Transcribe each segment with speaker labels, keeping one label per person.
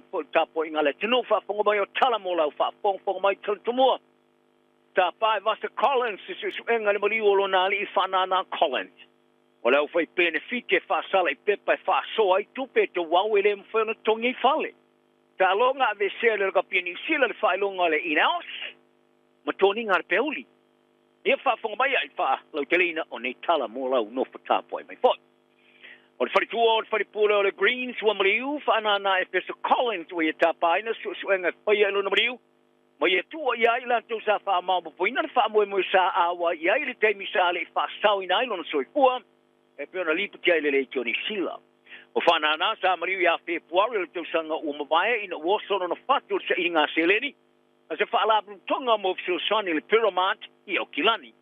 Speaker 1: atu foi i le tapuaiga a le atunuu faafofoga mai o tala mo lau faafogafoga mai Talitomua. Tapa e Vasa Collins se suesuega i le maliu o lona alii Faanana Collins. O le aufai penefiti e faasala i pepa e faasoa ai tupe e tauau e le mafai ona totogi ai fale. Taaloga aveesea e le Lakapi a Niu Sila le faailoga a le Ineos ma toniga a le Peuli. Ia faafofoga mai i le faalauteleina o nei tala mo lau nofo tapuai mai foi. O le faletua o le falepule o le Greens ua maliu Faanana Efeso Collins ua ia tapaina suesuega e faia i lona maliu ma ia tua i ai i latou sa faamaopoopoina le faamoemoe sa auai i ai i le taimi sa le i faasaoina ai lona soifua e pei ona lipotia i le Leitio Niu Sila. O Faanana sa maliu ia Fepuari o le tausaga ua mavae ina ua oso lona fatu o le sailiga seleni a se faalapotopotoga mo fesoasoani i le Piramart i Aukilani.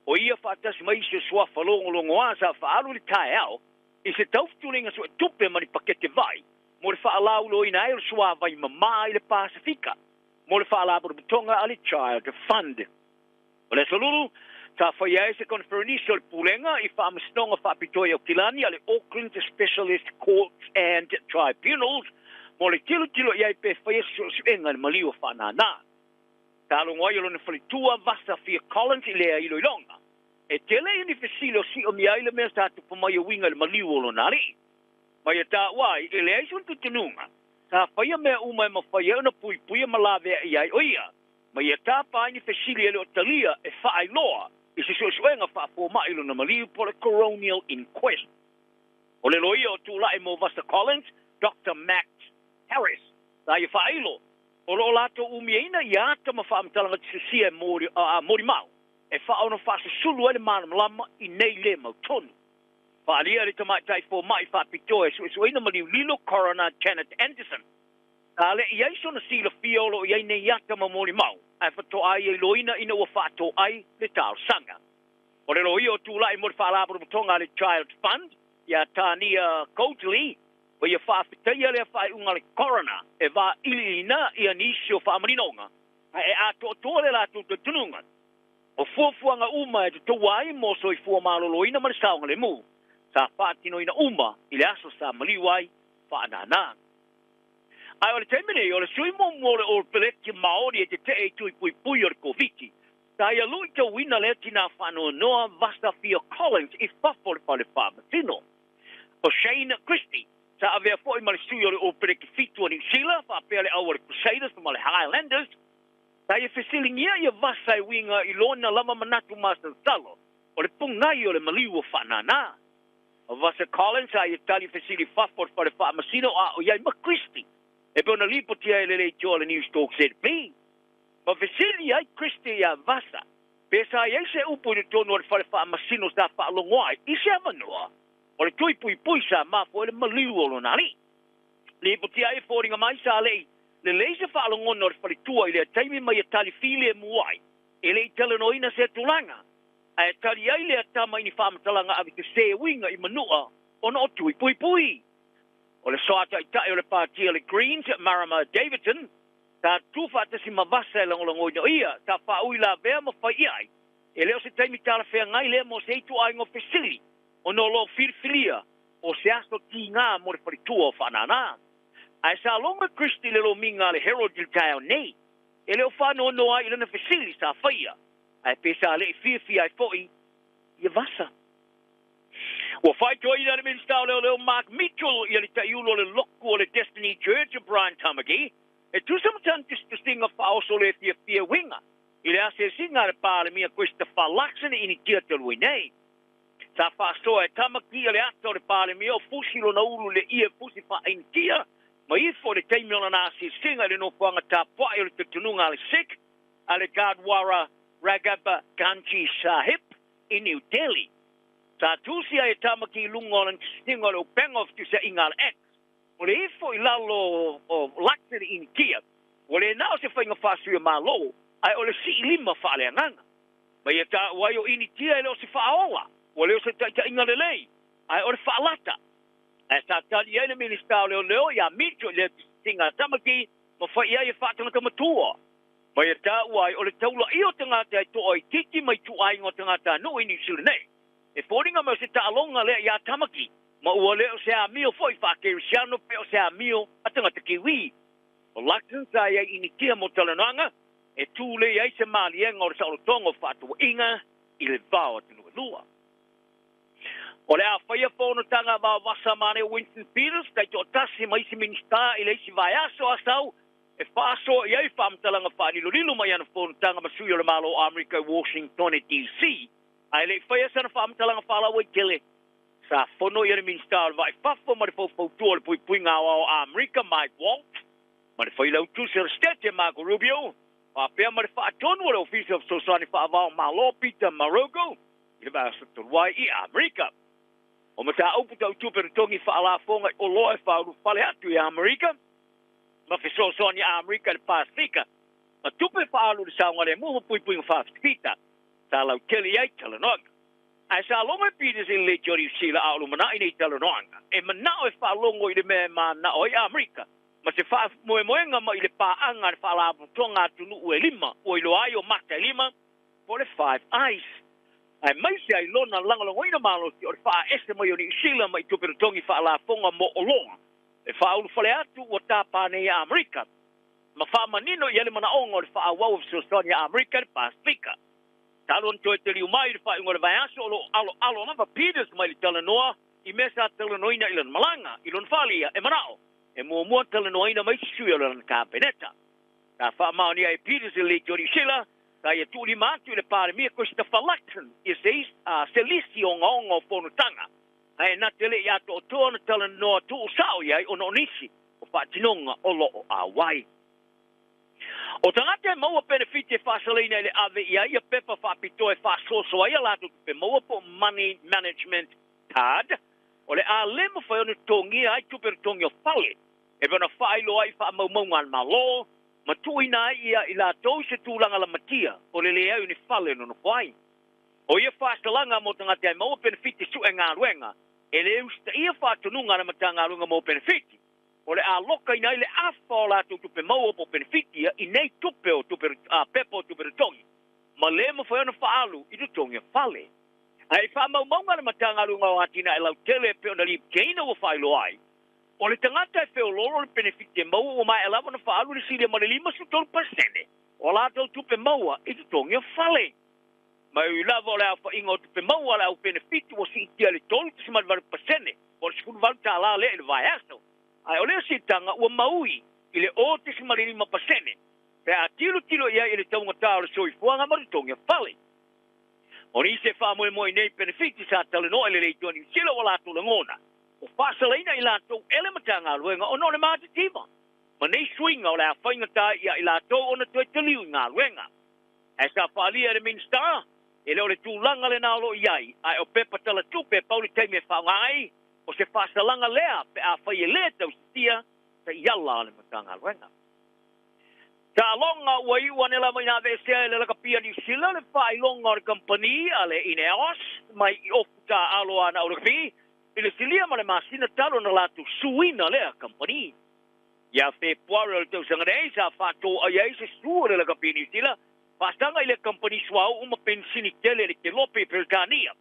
Speaker 1: O ia faatasi ma isi o suafa logologoa sa faaalu i le taeao i se taufutuliga suetupe ma ni pakete vai mo le faalauiloaina ai o le suavai mamā i le Pasefika mo le faalapotopotoga a le Child Fund. O le Aso Lulu, sa faia ai se koneferenisi o le Pulega i Faamasinoga Faapitoa i Aukilani a le Auckland Specialist Courts and Tribunals mo le tilotilo i ai pe faia se suesuega i le maliu o Faanana. Sa logo ai o lona faletua Vasa Fia Collins i lea iloiloga. E tele ia ni fesili o siomia ai le mea sa tupu mai e uiga i le maliu o lona alii. Ma ia taua ai, e leai sona tutunuga, sa faia mea uma e mafai ai ona puipuia ma laveai ai o ia, ma ia tapa ai ni fesili e le o talia e faailoa i se suesuega faafomai i lona maliu po o le coronial inquest. O le loia o tulai mo Vasa Collins, Doctor Max Harris, sa ia faailo, o lo o latou umiaina ia ata ma faamatalaga tisasia e molimau e faaono faasusulu ai le malamalama i nei le mautonu. Faaalia le tamaitai fomai faapitoa e suesueina maliu lilo Coroner Janet Anderson. Sa le i ai sona silafia o lo o i ai nei ata ma molimau, ae faatoa ia iloina ina ua faatoai le talosaga. O le loia o tulai mo le faalapotopotoga a le Child Fund, ia Tania Coatley, ua ia faafetaia lea faaiuga a le Coroner e vailiiliina ia nisi o faamaninoga, ae e atoatoa le latou talitonuga. O fuafuaga uma e totoua ai mo soifua maloloina ma le saogalemu, sa faatinoina uma i le aso sa maliu ai Faanana. Ae o le taimi nei, o le sui muamua o le All Peleki Maori e tetee i tui puipui o le Koviti, sa ia luitauina lea tinā faanoanoa Vasa Fia Collins i fafo o le fale faamasino. O Shane Christie, sa avea foi ma le sui o le All Peleki Fitu o Niu Sila faapea le au a le Crusaders ma le Highlanders, Sa ia fesiligia ia Vasa e uiga i lona lava manatu masalosalo o le pogai o le maliu o Faanana. O Vasa Collins sa ia tali fesili fafo o le fale faamasino a o i ai ma Christie e pei ona lipotia e le leitioa a le Newstalk ZB. Ma fesili ai Christie iā Vasa pe sa i ai se upu i totonu o le fale faamasino sa faalogo ai i se avanoa o le tui puipui sa mafua ai le maliu o lona alii. Lipotia ai e foliga mai sa lei lelei se faalogona o le faletua i lea taimi ma ia tali filemu ai, e le i talanoaina sea tulaga, ae tali ai lea tama i ni faamatalaga ave sese uiga i manua ona o tui puipui. O le soa taitai o le Pāti a le Greens, Marama Davidson, sa tu faatasi ma Vasa e lagolagoina o ia, sa faaui lavea ma fai i ai, e le o se taimi talafeagai lea mo se ituaiga o fesili, ona o lo o filifilia o se aso tiga mo le faletua o Faanana. Ae sa logo e Christie le lomiga a le Herald i le taeao nei. E le o faanoanoa ai i lana fesili sa faia, ae pe sa le i fiafia ai foi ia Vasa. Ua faitoaina e le Minisita o Leoleo Mark Mitchell ia le taiulu o le loku o le Destiny Church o Brian Tamaki e tusa ma tana tusitusiga faaoso le fiafia uiga i le asiasiga a le Palemia Christopher Luxon i Initia talu ai nei. Sa faasoa e Tamaki le ata o le Palemia o fusi lona ulu i le ie fusi faainitia ma ifo i le taimi o lana asiasiga i le nofoaga tapuai o le talitonuga a le Sikh a le Gurdwara Ragab Ganji Sahib i New Delhi. Sa tusi ai e Tamaki i luga o lana tusitiga o le upega o fetusiaiga a le X. O le ifo i lalo o Luxon i Initia, ua le na o se faiga faasuia Malo, ae o le siilima faaleagaga. Ma ia taua ai o Initia e le o se faaola, ua le o se taitaiga lelei, ae o le faalata. Ae sa tali ai le Minisita o Leoleo ia Mitchell i lea tusitiga a Tamaki ma fai i ai e faatangata matua. Ma ia taua ai o le taulaia o tagata e toa itiiti mai ituaiga o tagatanuu i Niu Sila nei. E foliga mai o se taaloga lea ia Tamaki. Ma ua le o se amio foi faakerisiano pe o se amio a tagata Kiwi. O Lacson sa i ai i Nitia mo talanoaga e tulei ai se maliega o le saolotoga o fefaatauaiga i le va o atunuu e lua. O le a faia fonotaga a vaovasa ma ane Winston Peters taitoatasi ma isi Minisita i le isi vaiaso Asau e faasoa i ai faamatalaga faalilolilo mai ana fonotaga ma sui o le Malo o Amerika i Washingtone DC. Ae le i faia sana faamatalaga faalauaitele, sa fono ia le Minisita o le Vaa i Fafo ma le Faufautua o le Puipuiga Aoao a Amerika Mike Waltz ma le Failautusi o le State Marco Rubio, faapea ma le Faatonu o le Ofisa o Fesoasoani Faavao Malo Peter Marogo i le vaiaso talu ai i Amerika. O mataupu tau tupe totogi faalafoga i oloa e faaulufale atu i Amerika ma fesoasoani a Amerika i le Pasefika ma tupe faaalu i le saogalemu ma puipuiga faafitafita sa lautele i ai talanoaga. Ae sa logo e Peters i le leitio a Niu Sila a o lumanai nei talanoaga e manao e faalogo i le mea e manao ai Amerika ma se faamoemoega mai le paaga a le Faalapotopotoga Atunuu e lima ua iloa ai o mata e lima po o le Five Eyes. Aemaise ai lona lagolagoina malosi o le faaese mai o Niu Sila mai tupe totogi faalafoga mo oloa e faaulufale atu ua tapa nei a Amerika ma faamanino i ai le manaoga o le faaauau o fesoasoani a Amerika i le Pasefika. Talu ona toe taliu mai i le faaiuga o le vaiaso o lo o aloalo lava Peters mai le talanoa i mea sa talanoaina i lana malaga i lona falia e manao e muamua talanoaina ma isi sui o lana Kapeneta. Sa faamaonia e Peters i le leitio a Niu Sila sa ia tuulima atu i le Palemia Christopher Luxon ia se lisi ogaoga o fonotaga ae na te le i atoatoa ona talanoa tuusao i ai ona o nisi o faatinoga o lo o auai. O tagata e maua penefiti e faasalaina i le ave i ai ia pepa faapitoa e faasoasoa ai a latou tupe maua po o Money Management Card, o le a le mafai ona totogia ai tupe totogi o fale e pei ona faailoa ai i faamaumauga a le Malo ma tuuina ai ia i latou i se tulaga lamatia o le leai o ni fale e nonofo ai. O ia faasalaga mo tagata e maua penefiti sue galuega e le usitaia faatonuga a le Matagaluega mo Penefiti, o le a lokaina ai le afa o latou tupe maua po o penefiti ia i nei tupe o tupe pepa o tupe totogi ma le mafai ona faaalu i totogi o fale. Ae i faamaumauga a le Matagaluega o Atinae Lautele e pei ona lipotiina ua faailoa ai, o le tagata e feoloolo le penefiti e maua ua maea lava ona faaalu le silia ma le 53% o a latou tupe maua i totogi o fale. Ma e ui lava o le aofaiga o tupe maua a le au penefiti ua siitia i le 3.8% po o le $18 lea i le vaiaso, ae o lea siitaga ua maui i le 0.5% pe a tilotilo i ai i le taugata o le soifuaga ma totogi o fale. O nisi e faamoemoe i nei penefiti sa talanoa i le leitioa Niu Sila ua latou lagona ua faasalaina i latou e le Matagaluega ona o le matitiva ma nei suiga o le a faigata ai ia i latou ona toe taliu i galuega. Ae sa faaalia e le Minisita, e le o le tulaga lena o lo o i ai, ae o pepa tala tupe e pau le taimi e faaaoga ai, o se faasalaga lea pe afai e le tausisia taiala a le Matagaluega. Taaloga ua iu ane lava ina aveesea e le lakapi a Niu Sila le faailoga o le kamupani a le Ineos mai i ofu taaalo a ana au lakapi i le silia ma le masina talu ona latou suina lea kamupani. Ia Fepuari o le tausaga nei sa faatoai ai se su o le lakapi a Niu Sila faasaga i le kamupani suauu ma penisini tele i le Kelope i Peretania.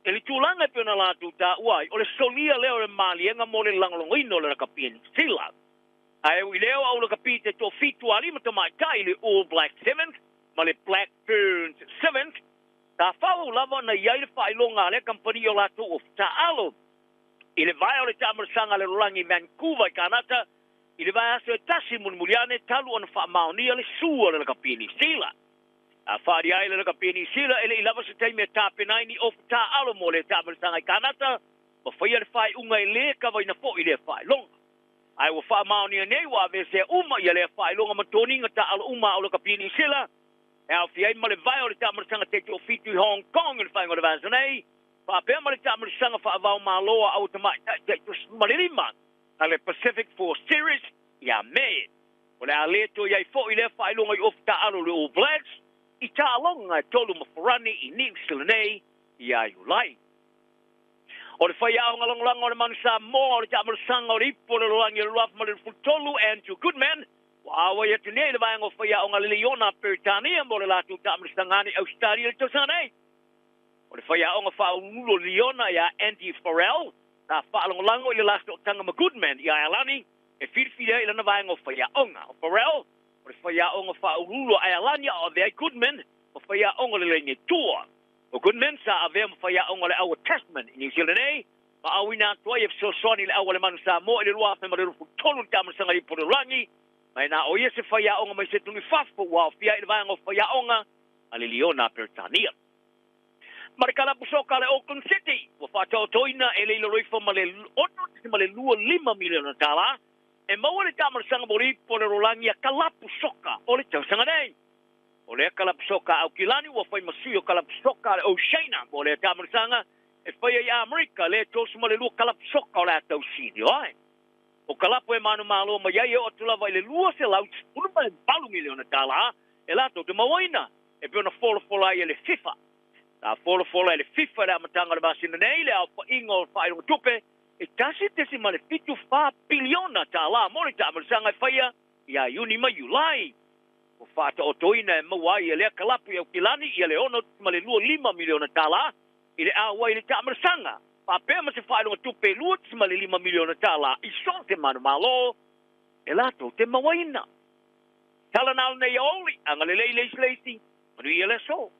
Speaker 1: I le tulaga e pei ona latou taua ai, o le solia lea o le maliega mo le lagolagoina o le lakapi a Niu Sila. Ae ui lea o au lakapi te toafitu a lima tamaitai i le All Blacks Sevens ma le Black Ferns Sevens, sa faaauau lava ona i ai le faailoga a lea kamupani i o latou ofu taaalo. I le vae o le taamalasaga a le lalolagi i Vancouver i Kanata i le vaiaso e tasi mulimuli ane talu ona faamaonia le su a le lakapi a Niu Sila. A faaalia ai le lakapi a Niu Sila e le i lava se taimi e tapena ai ni ofu taaalo mo lea taamalasaga i Kanata ma faia le faaiuga e le kavaina foi lea faailoga. Ae ua faamaonia nei ua aveesea uma ia lea faailoga ma toniga taaalo uma a lakapi a Niu Sila e aofia ai ma le vae o le taamalasaga taitoafitu i Hong Kong i le faaiuga o le vaiaso nei, faapea ma le taamalasaga faava-o-Malo a au tamaitai taitoasefulumalima a le Pacific Four Series ia Me. O le a le toe i ai foi lea faailoga i ofu taaalo i le All Blacks i taaloga e tolu ma Farani i Niu Sila nei ia Iulai. O le faiaoga lagolago o le Manu Samoa o le taamalasaga o le Ipu o le Lalolagi o le 2023, Andrew Goodman, ua auai atu nei i le vaega o faiaoga a le Leiona a Peretania mo le latou taamalasaga ane i Ausetalia i le tausaga nei. O le faiaoga faauluulu o le Leiona ia Andy Farrell, Sa faalagolago i le la sootaga ma Goodman i Aealani e filifili ai i lana vaega o faiaoga. O Farrell, o le faiaoga faauluulu a Aealani a o avea ai Goodman ma faiaoga o le laini e tua. O Goodman sa avea ma faiaoga o le au a Tasman i Niu Sila nei, ma auina atu ai e fesoasoani i le au a le Manu Samoa i le 2023 i le taamilosaga i Ipolelagi, ma e na o ia se faiaoga mai se atunuu i fafo ua aofia ai i le vaega o faiaoga a le Liona a Peretania. Ma le kalapu soka a le Auckland City ua faataotoina e le i lalo ifo ma le $6.25 miliona tala e maua le taamilosaga molipo o le rolagi a kalapu soka o le tausaga nei. O lea kalapu soka a Aukilani ua fai ma sui o kalapu soka a le Oceania mo lea taamilosaga e faia i Amerika, lea e 32 kalapu soka o le a tausinio ai. O kalapu e manumalo mai ai e oo atu lava i le $218 miliona tala e latou te mauaina e pei ona folafola ai e le FIFA. Sa folafola e le FIFA i le amataga o le masina nei le aofaiga o faailoga tupe e $1.74 piliona tala mo le taamilosaga e faia ia Iuni ma Iulai. Ua faataotoina e maua ai e lea kalapu i Aukilani ia le $6.25 miliona tala i le auai i le taamilosaga, faapea ma se faailoga tupe e $2.5 miliona tala i so o se manumalo e latou te mauaina. Tala na o lenei aoauli, agalelei le isi le isi, manuia le aso.